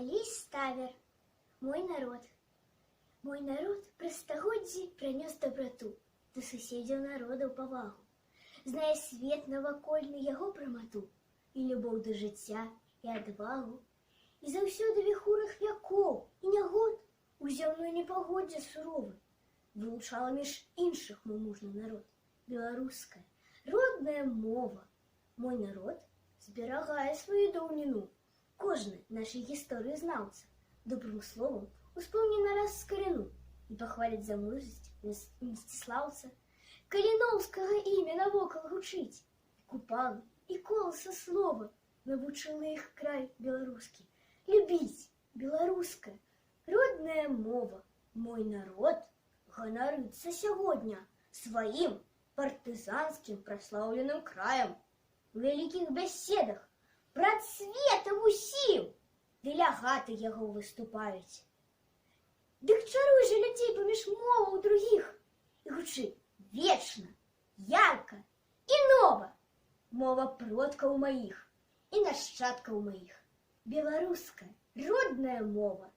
Алесь Ставер. «Мой народ». Мой народ праз стагоддзі пранёс дабрату, да суседзяў народаў павагу. Знае свет навакольны яго прамату і любоў да жыцця, і адвагу. І заўсёды віхурах вякоў і нягод, у зямной непагодзе суровай вылучала між іншых мой мужны народ беларуская, родная мова. Мой народ зберагае сваю даўніну. Кожны нашай гісторыі знаўца добрым словам успомні нараз Скарыну і пахваліць за мужнасць Мсціслаўца. Каліноўскага імя навокал гучыць, і Купалы, і Коласа слова навучыла іх край беларускі любіць, беларуская, родная мова. Мой народ ганарыцца сягоння сваім партызанскім праслаўленым краем. У вялікіх бяседах прад светам усім дэлегаты яго выступаюць. Дык чаруй жа людзей паміж моваў другіх і гучы вечна, ярка і нова мова продкаў маіх і нашчадкаў маіх. Беларуская, родная мова.